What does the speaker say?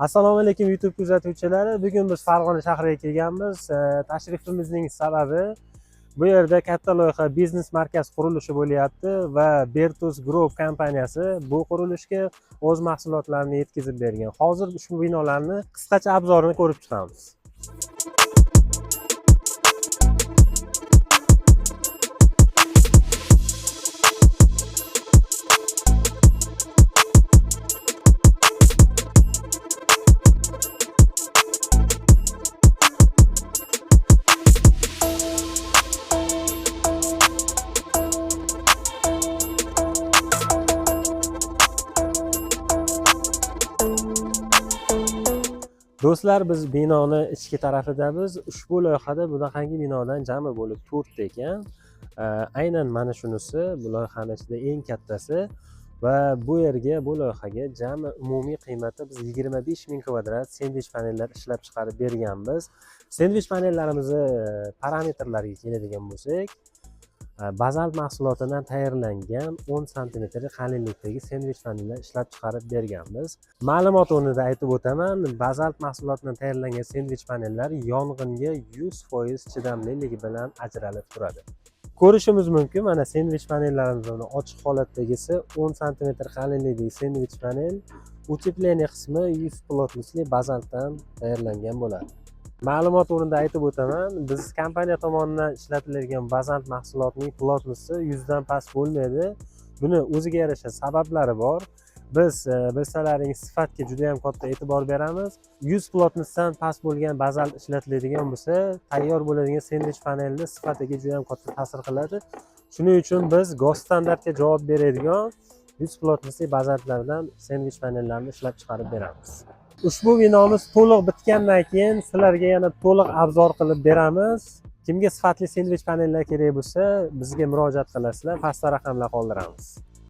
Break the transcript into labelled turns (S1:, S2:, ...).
S1: Assalomu alaykum YouTube kuzatuvchilari. Bugun biz Farg'ona shahriga kelganmiz. Tashrifimizning sababi bu yerda katta loyiha, biznes markaz qurilishi bo'lyapti va Bertus Group kompaniyasi bu qurilishga o'z mahsulotlarini yetkazib bergan. Hozir ushbu binolarni qisqacha обзор ini ko'rib chiqamiz. Do'stlar, biz binoni ichki tarafidamiz. Ushbu loyihada bunaqangi binodan jami bo'lib 4 ta ekan. Aynan mana shunisi bu loyihani ichida eng kattasi va bu yerga, bu loyihaga jami umumiy qiymati biz 25 ming kvadrat sendvich panellar ishlab chiqarib berganmiz. Sendvich panellarimizni parametrlariga keladigan bo'lsak, bazalt mahsulotidan tayyorlangan 10 santimetr qalinlikdagi sendvich panellar ishlab chiqarib berganmiz. Ma'lumot o'rnida aytib o'taman, bazalt mahsulotidan tayyorlangan sendvich panellar yong'inga 100% chidamliligi bilan ajralib turadi. Ko'rishimiz mumkin, mana sendvich panellarimizni ochiq holatdagisi 10 santimetr qalinlikdagi sendvich panel, утепление qismi 100 плотность li bazaltdan tayyorlangan bo'ladi. Ma'lumot o'rnida aytib o'taman, biz kompaniya tomonidan ishlatiladigan bazalt mahsulotining плотность i 100 dan past bo'lmaydi. Buni o'ziga yarasha sabablari bor. Biz bilsalaring, sifatga juda ham katta e'tibor beramiz. 100 плотность dan past bo'lgan bazalt ishlatiladigan bo'lsa, tayyor bo'ladigan sendvich panelni sifatiga juda ham katta ta'sir qiladi. Shuning uchun biz госстандарт ga javob beradigan 100 плотность li bazaltlardan sendvich panellarni ishlab chiqarib beramiz. Ushbu binomiz to'liq bitgandan keyin sizlarga yana to'liq обзор qilib beramiz. Kimga sifatli sendvich panellar kerak bo'lsa, bizga murojaat qilasizlar, pastda raqamlar qoldiramiz.